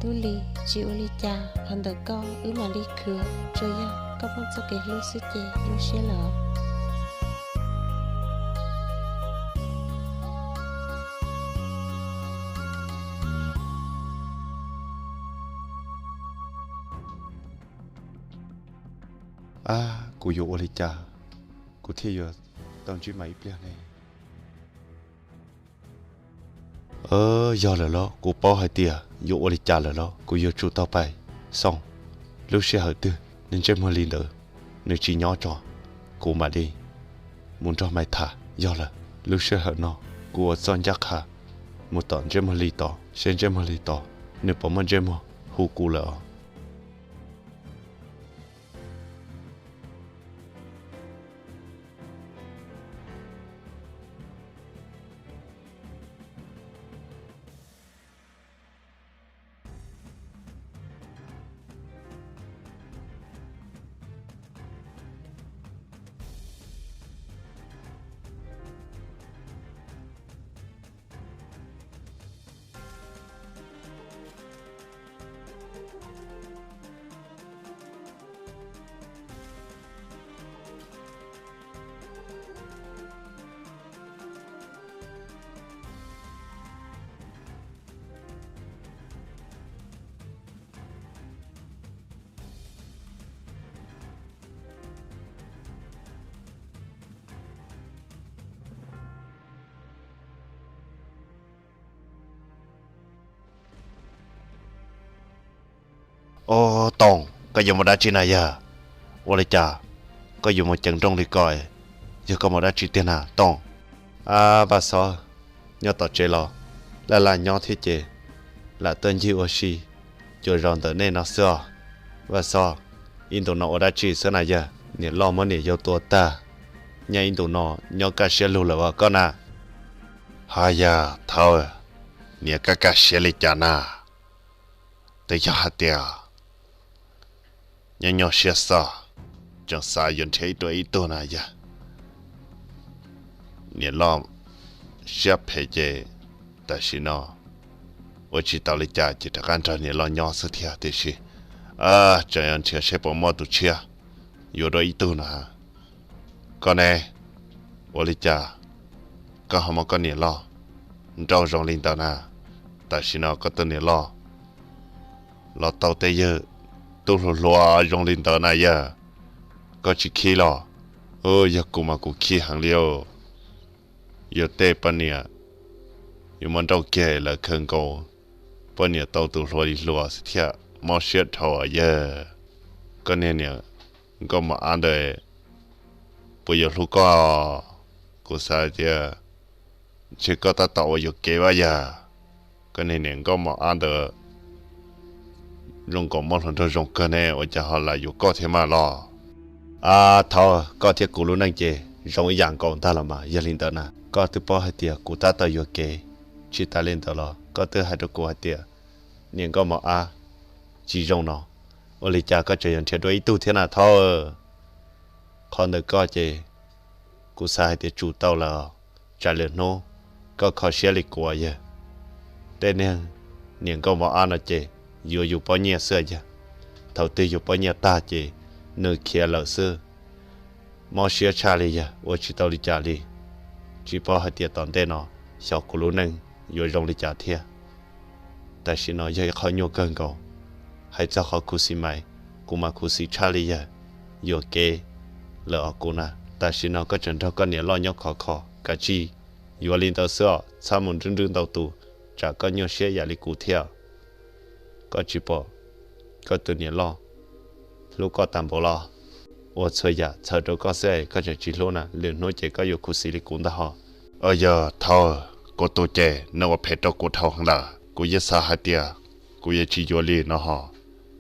Lub Lis, tsis ua li cas, qhov ntawm koj wb mam li khwv, tsuas yog koj muaj txoj kev hlub xwb ces lub siab lawm. Ab, kuv yuav ua li cas kuv thiaj yuav tau ntsib mas ib pliag ne? Yog lawm los, kuv paub hais tias yuav ua li cas lawm los kuv yuav tsum tau pais xoo. Lub sij hawm twg nws ntsej muag li ntawd, nws tsis nyob tso, kuv mam li mus nrog Maiv tham. Yog lawm, lub sij hawm no kuv ua txoj ncaj qha mus tom ntsej muag li tod, seb ntsej muag li tod nws puas muaj ntsej muag hu kuv lawm os. Au, Tooj, koj yuav mus dab tsi na yawg? Ua li cas koj yuav mus ceev nrooj li ko? Yog koj mus dab tsi tiag na Tooj? Ab, Vaj Xov, nyob tom tsev los laj laj nyob thiab ces lam tuaj ncig ua si cuag zaus ntawm nej no xwb os. Vaj Xov, ib ntus no ua dab tsi xwb na yawg? Niam loj muab niam yau tua tag, nyob ib ntus no nyob kaj siab lug lawm as koj na. Ha yawg Thawb, niam kaj kaj siab li cas na? Twb yog hais tias nyob nyuaj siab xwb, tseem xav yuav nrhiav ib dua ib tug na yawg. Niam loj siab phem ces tam sim no ua tsis tau li cas ces rov qab nrog niam loj nyob xwb thiab tiam sis tseem yuav nrhiav seb puas muaj tus tshiab yuav dua ib tug na. Koj ne, ua li cas koj ho muab koj niam loj nrauj zoo li ntawd na? Tam sim no koj tus niam loj los tau tej yawg tub hluas hluas zoo li ntawd na yawg, koj tsis khib los? Yog kuv mas kuv khib heev li os. Yog tej poj niam yuav muab nrauj kiag lawv khaws nkaus, poj niam tau tus hluas li hluas xwb thiaj mob siab dhau yawg. Koj niag niam nkauj mos ab ntawd puas yuav hlub koj? Kuv xav tias ntshe koj tab tom ua yuam kev vaj yawg. Koj niag niam nkauj mos ab ntawd zoo nkaus muaj hluas nraug zoo kawg ne, ua cas ho lam yuav koj thiab mas los? Ab Thawb, koj thiab kuv lub neej ces zoo ib yam nkaus ntag los mas. Yog li ntawd na koj twb paub hais tias kuv tab tom yuam kev. Tsis tas li ntawd los koj twb hais rau kuv hais tias niam nkauj mos ab tsis zoo no, ua li cas koj tseem yuav nrhiav dua ib tug thiab na Thawb? Qhov ntawm koj ces kuv xav hais tias tsum tau lawm, tsam lwm hnub koj kho siab li kuv yawg. Tej niag niam nkauj mos ab no ces yuav yus pob nyiaj xwb yawg. Thaum twg yus pob nyiaj tag ces nws khiav lawm xwb. Mob siab tshaj li yawg, ua tsis tau li cas li. Tsis paub hais tias tom ntej no xyov kuv lub neej yuav zoo li cas thiab. Tam sim no yog ib qho nyuaj kawg nkaus. Hais txog qhov khuv xim mas kuv mas khuv xim tshaj li yawg. Yuam kev lawm os kuv na. Tam sim no koj tseem nrog koj niam loj nyob khov kho, kav tsij yuav li ntawd xwb os, txhob mus nrwb nrwb ntau tus, tsam koj nyuaj siab yam li kuv thiab. Koj tsis pom koj tus niam loj hlub koj tag npaum los? Ua txhua yam txhawm rau koj xwb es koj tseem tsis hlub na, lwm hnub ces koj yuav khuv xim li kuv ntag hos. Yog Thawb, kuv tus ces nws ua phem rau kuv dhau heev lawm, kuv yeej xav hais tias kuv yuav tsis yuav li no hos,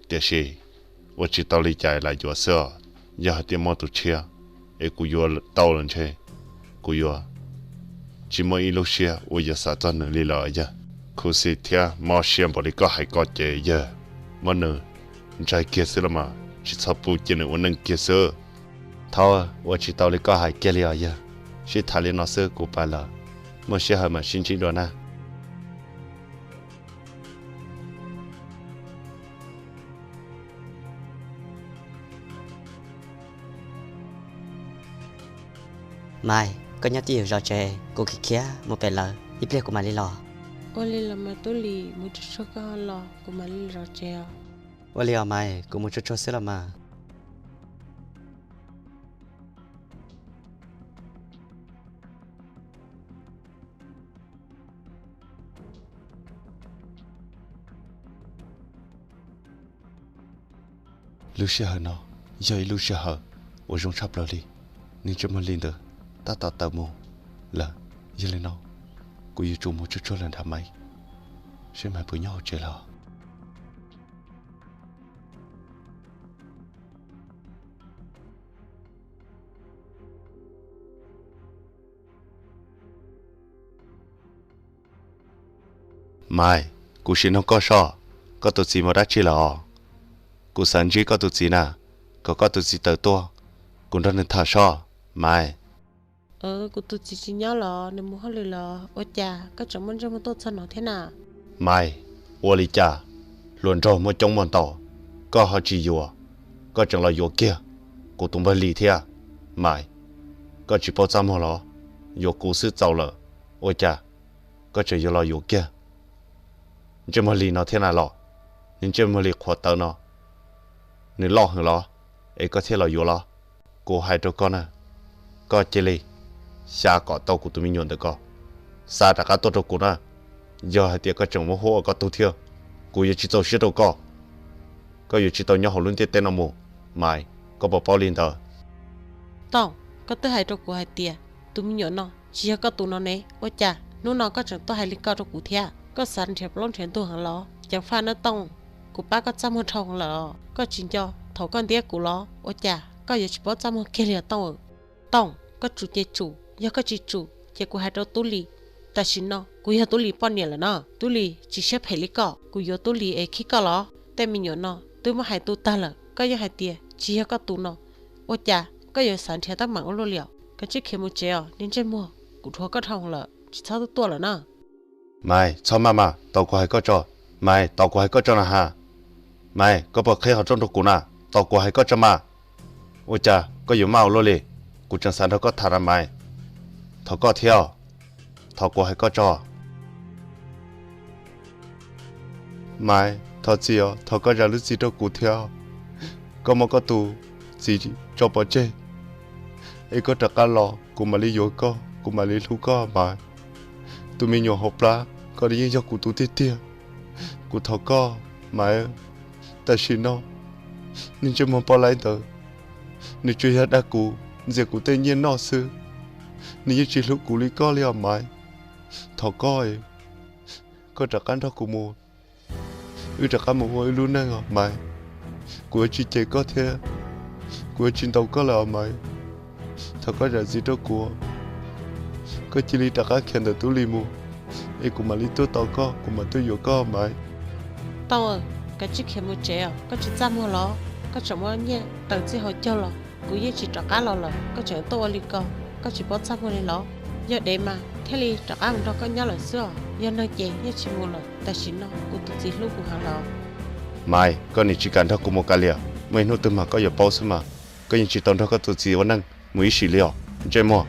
tiam sis ua tsis tau li cas lam yuav xwb os. Yog hais tias muaj tus tshiab es kuv yuav tau los ntshe kuv yuav tsis muaj ib lub siab uas yuav xav txog nws li lawm yawg. Khuv xim thiab mob siab npaum li koj hais ko ces yawg muab nws ntsaig kiag xwb los mas, tsis txhob pub cia nws ua neej kiag xwb. Thawb, ua tsis tau li koj hais kiag li os yawg. Sib tham li no xwb kuv pais lawm, muaj sij hawm mam sib ntsib dua na. Maiv, koj nyob twj ywm zov tsev, kuv khiav khiav mus pem lawv, ib pliag kuv mam li los. Ua li los mas Tub Lis, mus tsuag tsuag koj los kuv mam li zov tsev os. Ua li os Maiv, kuv mus tsuag tsuag xwb los mas. Lub sij hawm no yog ib lub sij hawm uas zoo tshaj plaws li, nws ntsej muag Lis ntawd tab tom tawm mus lawm. Yog li no, kuv yuav tsum mus tsuag tsuag los nrhiav Maiv, seb Maiv puas nyob hauv tsev lawm. Maiv, kuv sim nug koj soj, koj tus txiv mus dab tsi lawm os? Kuv xav ntsib koj tus txiv na, kom koj tus txiv tawm tuaj, kuv nrog nws tham soj, Maiv. Kuv tus txiv tsis nyob los, nws mus hauj lwm los. Ua cas koj tseem muaj ntsej muag tuaj txog no thiab na? Maiv, ua li cas hluas nraug muaj coob muaj ntau, koj ho tsis yuav, koj tseem los yuav kiag kuv tus npawg Lis thiab. Maiv, koj tsis paub txaj muag los? Yuav kuv xwb txaus lawm, ua cas koj tseem yuav los yuav kiag ntsej muag Lis no thiab na los? Nws ntsej muag Lis qhuav tawv no, nws loj heev los, es koj thiaj los yuav los? Kuv hais rau koj na, koj cia li xyav kom tau kuv tus me nyuam ntawm ko, xa rov qab tuaj rau kuv na. Yog hais tias koj tseem muab huab ua koj tug thiab, kuv yuav tsis txaus siab rau koj. Koj yuav tsis tau nyob hauv lub ntiaj teb no mus, Maiv, koj puas paub li ntawd? Tooj, koj twb hais rau kuv hais tias tus me nyuam no tsis yog koj tus no ne, ua cas hnub no koj tseem tuaj hais li ko rau kuv thiab? Koj xav nrhiav plaub nrhiav ntug heev los? Ceev faj nawb Tooj, kuv pab koj txaj muag dhau heev lawm os. Koj tsis nco thaum koj ntiab kuv los? Ua cas koj yuav tsis paub txaj muag kiag li os Tooj? Tooj, koj tsum ces tsum, yog koj tsis tsum ces kuv hais rau Tub Lis. Tam sim no kuv yog Tub Lis poj niam lawm no, Tub Lis tsis siab phem li koj, kuv yuav Tub Lis es khib koj los? Tej me nyuam no twb muab hais tu tag lawm, koj yeej hais tias tsis yog koj tus no. Ua cas koj yuav xav nrhiav teeb meem ua luaj li os? Koj tsij khiav mus tsev os, niag ntsej muag, kuv dhuav koj dhau lawm, tsis txhob tuaj tuaj lawm na. Maiv, txhob maj mas, tos kuv hais koj tso. Maiv, tos kuv hais koj tso na has. Maiv, koj puas qhib qhov rooj rau kuv na, tos kuv hais koj tso mas. Ua cas koj yuav maj ua luaj li? Kuv tseem xav nrog koj tham na Maiv. Thov koj thiab os, thov kuv hais koj tso. Maiv, thov txim os, thov koj zam lub txim rau kuv thiab. Koj muab koj tus txiv tso pov tseg, es koj rov qab los kuv mam li yuav koj, kuv mam li hlub koj Maiv. Tus me nyuam hauv plab ko yeej yog kuv tus tiag tiag. Kuv thov koj Maiv, tam sim no niag ntsej muag poj laib ntawd, nws tsuas yog dag kuv, ntxias kuv tej nyiaj noj xwb. Nws yeej tsis hlub kuv li koj li os Maiv. Thov koj, koj rov qab nrog kuv mus, wb rov qab mus ua wb lub neej os Maiv. Kuv yuav tsis cem koj thiab kuv yuav tsis ntaus koj lawm os Maiv. Thov koj zam txim rau kuv, koj cia li rov qab khiav ntawm Tub Lis mus, es kuv mam li tuaj tos koj, kuv mam tuaj yuav koj Maiv. Tooj, koj tsij khiav mus tsev os, koj tsis txaj muag los? Koj tseem muab nyiaj taws txij hauv caug los, kuv yeej tsis rov qab los lawm, koj tseem tuaj ua li ko, koj tsis paub txaj muag li los? Yog dev mas thiaj li rov qab mus nrog koj nyob lawm xwb os, yog neeg ces yeej tsis mus lawm. Tam sim no kuv tus txiv hlub kuv heev lawm. Maiv, koj nim tsis kam nrog kuv mus kav liam, muaj ib hnub twg mas koj yuav paub xwb mas. Koj yeej tsis tau nrog koj tus txiv ua neej mus ib sim li os, ntsej muag.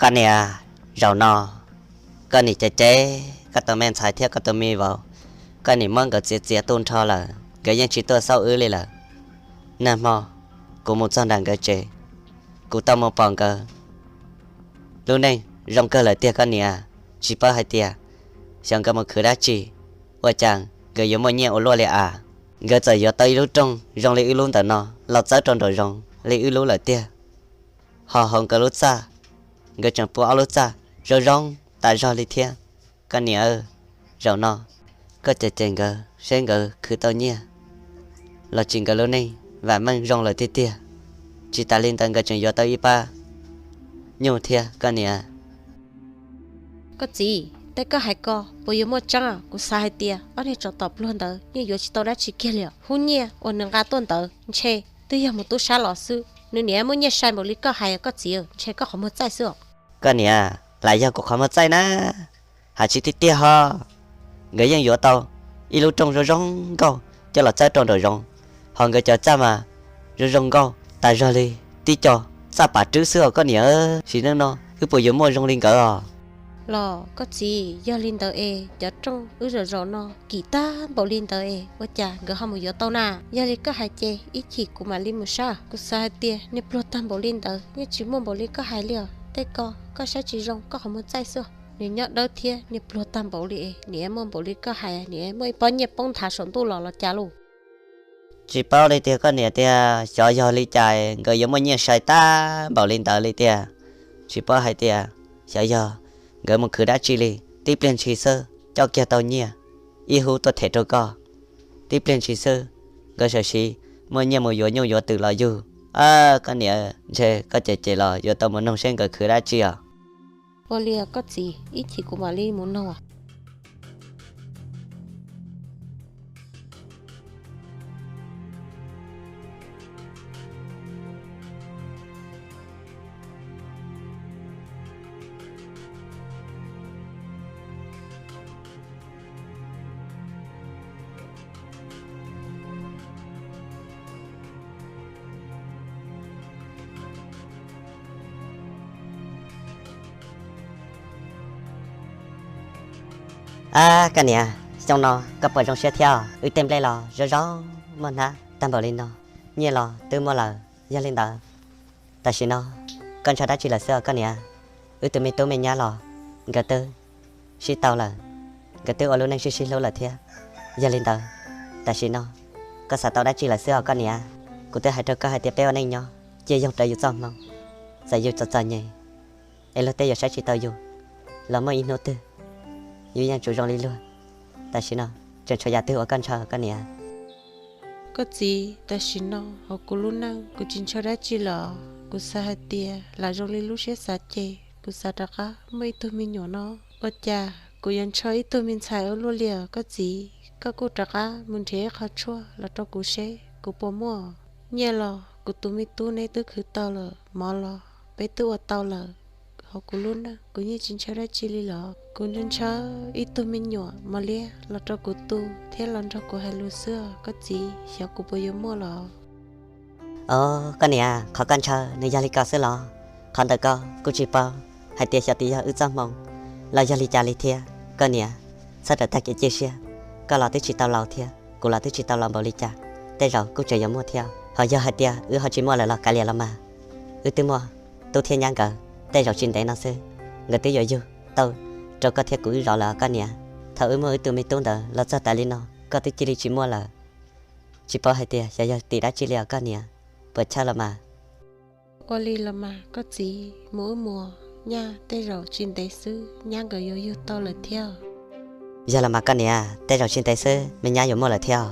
Koj niam, zaum no koj niam cem cem koj tus me ntxhais thiab koj tus me vauv, koj niam muab nkawd txiav txiav tu nrho lawm, nkawd yeej tsis tuaj xauj wb li lawm. Nag hmo kuv mus txog nram nkawd tsev, kuv tau mus pom nkawd lub neej zoo kawg lawm tiag koj niam. Tsis paub hais tias xyov nkawd mus khwv dab tsi, ua cas nkawd yuav muaj nyiaj ua luaj li as. Nkawd txawm yuav tau ib lub rooj zoo li wb lub ntawm no los txawb rau nraum zoov li wb lub lawm tiag. Ho hauv nkawd lub txaj, nkawd tseem pua ob lub txaj zoo zoo tas zog li thiab. Koj niam, zaum no koj cem cem nkawd seb nkawd khwv tau nyiaj los tsis nkawd lub neej vam meej zoo lawm tiag tiag. Tsis tas li ntawd nkawd tseem yuav tau ib pab nyuj thiab koj niam. Koj txiv, tej koj hais ko puas yuav muaj tseeb? Kuv xav hais tias ob niag tsov tom pluag ntawd yeej yuav tsis tau dab tsi kiag li os. Hub nyiaj uas nws nqa tuaj ntawd ntshe twb yog mus tub sab los xwb. Nws niam muaj nyiaj sai npaum li koj hais os koj txiv, ntshe koj qhov muag txaij xwb os. Koj niam, lam yog kuv qhov muag txaij na, hais tsis tiag tiag ho. Nkawd yeej yuav tau ib lub rooj zoo zoo nkauj coj los txawb rau nraum zoov, ho nkawd cov txaj mas zoo zoo nkauj tas zog li tib co txaj pam rwb xwb os koj niam. Sim neej no wb puas yuav muaj zoo li nkawd os? Los koj txiv, yog li ntawd es cov rooj wb zaum zaum no kim tag npaum li ntawd es ua cas nkawd ho mus yuav tau na? Yog li koj hais ces ib chim kuv mam li mus saib. Kuv xav hais tias niag pluag tag npaum li ntawd yeej tsis muaj npaum li koj hais li os. Tej ko koj saib tsis zoo koj qhov muag txaij xwb. Niag nyob dawb thiab niag pluag tag npaum li es niag muaj npaum li koj hais, niag muaj ib pob nyiaj poob nthav saum ntuj los los cas lauj? Tsis paub li tiag koj niam tiag, xyov yog li cas nkawd yuav muaj nyiaj sai tag npaum li ntawd li tiag. Tsis paub hais tias xyov yog nkawd mus khwv dab tsi li, tib pliag ntshis xwb coj kiag tau nyiaj ib hub tuaj them rau koj. Tib pliag ntshis xwb nkawd sam sim muaj nyiaj mus yuav nyuj yuav twm los yug. Koj niam, ntshe koj cem cem los yuav tau mus noog seb nkawd khwv dab tsi os. Ua li koj txiv, ib chim kuv mam li mus noog. Ab, koj niam, xyoo no koj puas zoo siab thiab? Wb tej nplej los zoo zoo muaj hnab tag npaum li no, nyiaj los twb muaj lawm. Yog li ntawd, tam sim no koj ntshaw dab tsi lawm xwb os koj niam? Wb tus me tub me nyab los nkawd twb sib tau lawm, nkawd twb ua lub neej sib sib hlub lawm thiab. Yog li ntawd, tam sim no koj xav tau dab tsi lawm xwb os koj niam? Kuv twb hais rau koj hais tias peb ua neej nyob cia yoog rawv yus txoj hmoo, txawm yus txom txom nyem es luag tej yuav saib tsis tau yus los muaj ib hnub twg yus yeej tsuas zoo li luag. Tam sim no tseem tshuav yam twg uas koj ntshaw koj niam? Koj txiv, tam sim no hauv kuv lub neej kuv tsis ntshaw dab tsi lawm. Kuv xav hais tias lam zoo li lub siab xav ces kuv xav rov qab muaj ib tug me nyuam no. Ua cas kuv yuav ntshaw ib tug me ntxhais ua luaj li os koj txiv? Koj kuj rov qab mus nrhiav ib qho tshuaj los rau kuv seb kuv puas muaj. Nyiaj los kuv tus me tub neb twb khwv tau lawm, mov los peb twb ua tau lawm. Hauv kuv lub neej kuv yeej tsis ntshaw dab tsi li los. Kuv ntshaw ntshaw ib tug me nyuam mos liab los rau kuv tu thiab los nrog kuv hais lus xwb os koj txiv, xyov kuv puas yuav muaj los. Os koj niam, qhov koj ntshaw nws yog li ko xwb los? Qhov ntawd koj kuj tsis paub hais tias xyov twb yog wb txoj hmoo los yog li cas li thiab. Koj niam, txhob rawm tag kev cia siab, koj los twb tsis tau laus thiab kuv los twb tsis tau laus npaum li cas, tej zaum kuj tseem yuav muaj thiab. Ho yog hais tias wb ho tsis muaj lawm los kav liam los mas, wb twb muaj tub thiab nyab nkawd, tej zaum tsis ntev no xwb nkawd twb yuav yug tau rau koj thiab kuv wb zov lawm os koj niam. Thaum wb muaj wb tus me tub ntawd los txog tas li no koj twb cia li tsis muaj lawm. Tsis paub hais tias xyov yog tim dab tsi li os koj niam, puas chawj los mas. Ua li los mas koj txiv, mus wb mus, nyaj tej zaum tsis ntev xwb nyab nkawd yuav yug tau lawm thiab. Yog los mas koj niam, tej zaum tsis ntev xwb me nyab yuav muaj lawm thiab.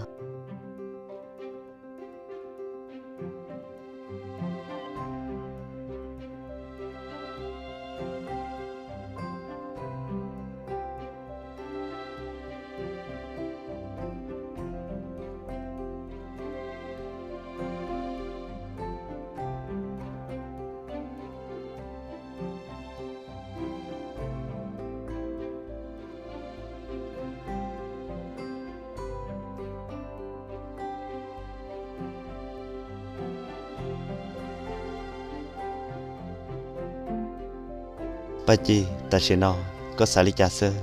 Paj Cig, tam sim no koj xav li cas xwb?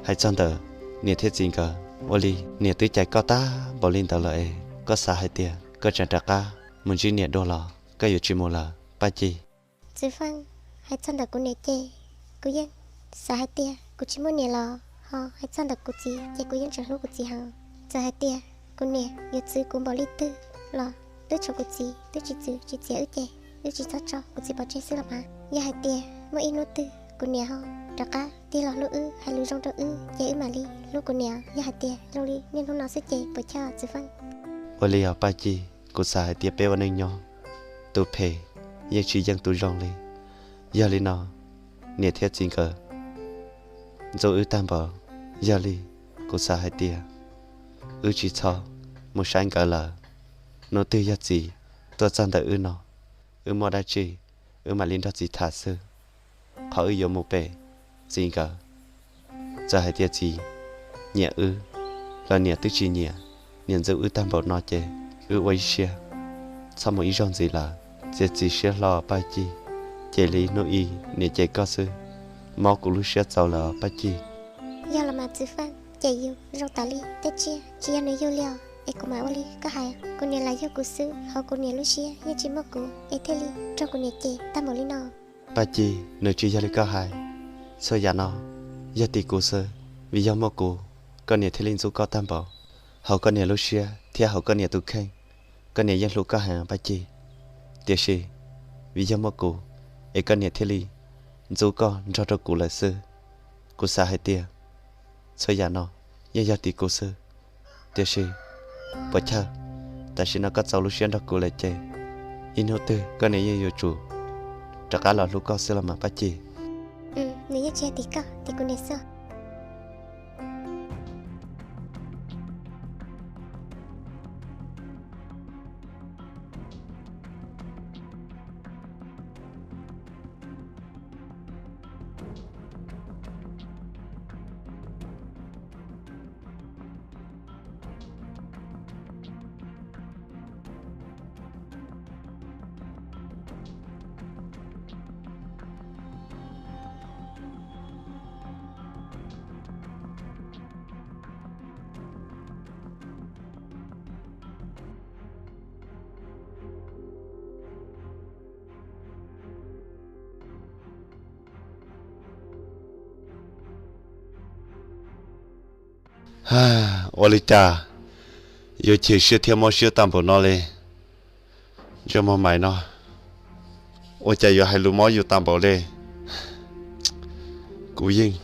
Hais txog ntawm niam thiab txiv nkawd, ua li niam twb cais koj tag npaum li ntawd lawm es koj xav hais tias koj tseem rov qab mus ntsib niam dua los koj yuav tsis mus lawm Paj Cig? Txiv Feej, hais txog ntawm kuv niam ces kuv yeej xav hais tias kuv tsis muaj niam los ho hais txog ntawm kuv txiv ces kuv yeej tseem hlub kuv txiv heev. Txawm hais tias kuv niam yuav txwv kuv npaum li twg los twb tshuav kuv txiv twb tsis txwv tsis txiav wb ces wb tsis txhob tso kuv txiv pov tseg xwb los mas. Yog hais tias muaj ib hnub twg kuv niam ho rov qab tig los hlub wb hais lus zoo rau wb ces wb mam li hlub kuv niam. Yog hais tias zoo li niaj hnub no xwb ces puas chawj Txiv Feej? Ua li os Paj Cig, kuv xav hais tias peb ua neej nyob, tus phem yeej tsis yeej tus zoo li. Yog li no, niam thiab txiv nkawd ntxub wb tag npaum, yog li kuv xav hais tias wb tsis txhob mus saib nkawd lawm. Hnub twg yog txiv tuaj txog ntawm wb no, wb muaj dab tsi wb mam li nrog txiv tham xwb. Qhov wb yuav mus pem txiv nkawd, txawm hais tias txiv nyiam wb los niam twb tsis nyiam. Niam ntxub wb tag npaum no ces wb ua ib siab txhob mus ib zaug ntxiv lawm. Txiav txim siab hlo Paj Cig, ces li hnub ib niam cem koj xwb, mob kuv lub siab txaus lawm Paj Cig. Yog los mas Txiv Feej, ces yus zoo tas li tej tsiaj tsis yog nws yug li os. Es kuv mam ua li koj hais, kuv niam lam yug kuv xwb, hauv kuv niam lub siab yeej tsis muaj kuv es thiaj li raug kuv niam cem tag npaum li no. Paj Cig, nws tsis yog li koj hais. Txhua yam no yog tim kuv xwb. Vim yog muaj kuv, koj niam thiaj li ntxub koj tag npaum. Hauv koj niam lub siab thiab hauv koj niam tus kheej, koj niam yeej hlub koj heev Paj Cig. Tiam sis vim yog muaj kuv es koj niam thiaj li ntxub koj nrog rau kuv lawm xwb. Kuv xav hais tias txhua yam no yeej yog tim kuv xwb. Tiam sis puas chawj, tam sim no koj txaus lub siab nrog kuv lawm ces ib hnub twg koj niam yeej yuav tsum rov qab los hlub koj xwb los mas Paj Cig. Nws yeej tsis yog tim koj, tim kuv niam xwb. Ua li cas yuav chim siab thiab mob siab tag npaum no li? Ntsej muag mais no, ua cas yuav hais lus mob yus tag npaum li? Kuv yeej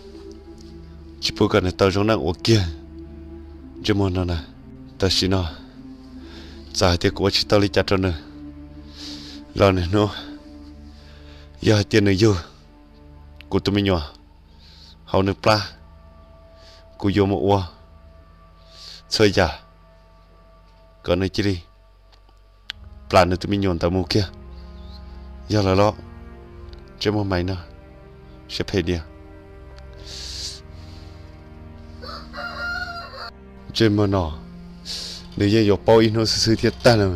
tsis pub kom nws tau zoo neej ua kiag ntsej muag no na. Tam sim no, txawm hais tias kuv ua tsis tau li cas rau nws los niaj hnub, yog hais tias nws yug kuv tus me nyuam hauv nws plab, kuv yuav mus ua txhua yam kom nws cia li plam nws tus me nyuam ntawd mus kiag. Yog lawm los, ntsej muag mais no, siab phem diam. Ntsej muag no, nws yeej yuav paub ib hnub xwb xwb thiab tag no.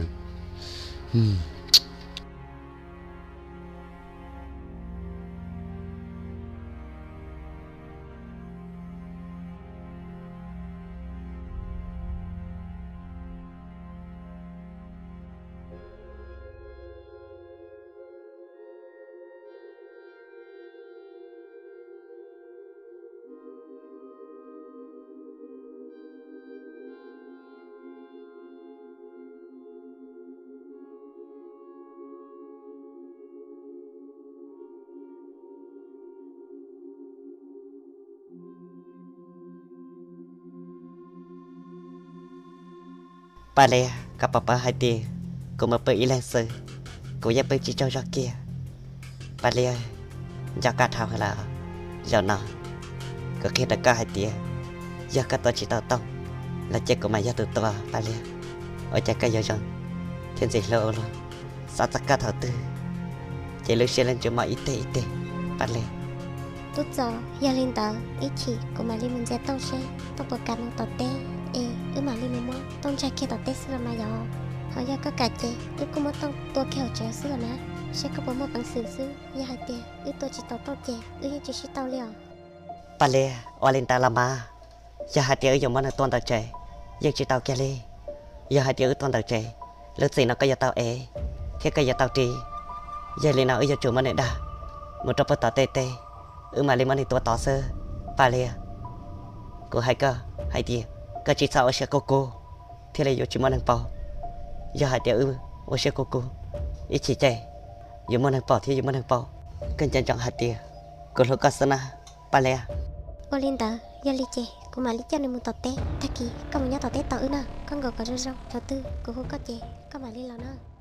Paj Liag, koj puas paub hais tias kuv mus pw ib leeg xwb, kuv yeej pw tsis tsaug zog kiag. Paj Liag, nco koj dhau lawm. Zaum no kuv qhia rau koj hais tias yog koj tua tsis tau Tooj los ces kuv mas yog tus tua Paj Liag. Ua cas koj yuav zoo thiab ntxim hlub ua luaj, xav txog koj thaum twg ces lub siab lub ntsws mob ib teg ib teg Paj Liag. Tub Txos, yog li ntawd ib chim kuv mam li mus ntxias Tooj seb Tooj puas kam mus tom teb es wb mam li mus muab Tooj ntsaig kiag tom teb xwb los mas yom. Ho yog koj kam ces wb kuj muab Tooj tua kiag hauv tsev xwb los mas. Saib koj puas muaj peev xwm xwb, yog hais tias wb tua tsis tau Tooj ces wb yeej tsis sib tau li os. Paj Liag, ua li ntawd los mas, yog hais tias wb yuav muab nws tua ntawm tsev, yeej tsis tau kiag li. Yog hais tias wb tua ntawm tsev, lub txim no koj yuav tau ev, thiab koj yuav tau ris. Yog li no wb yuav tsum muab nws dag mus rau puag tom tej teb, wb mam li muab nws tua tod xwb. Paj Liag, kuv hais koj hais tias koj tsis txhob ua siab kub kub, thiaj li yuav tsis muaj neeg paub. Yog hais tias wb ua siab kub kub, ib chim ces yuav muaj neeg pom thiab yuav muaj neeg paub. Koj nco ntsoov hais tias kuv hlub koj xwb na, Paj Liag. Ua li ntawd, yog li ces kuv mam li coj nws mus tom teb, tag kis koj mus nyob tom teb tos wb na, koj nkaum kom zoo zoo, thaum twg kuv hu koj ces koj mam li los na.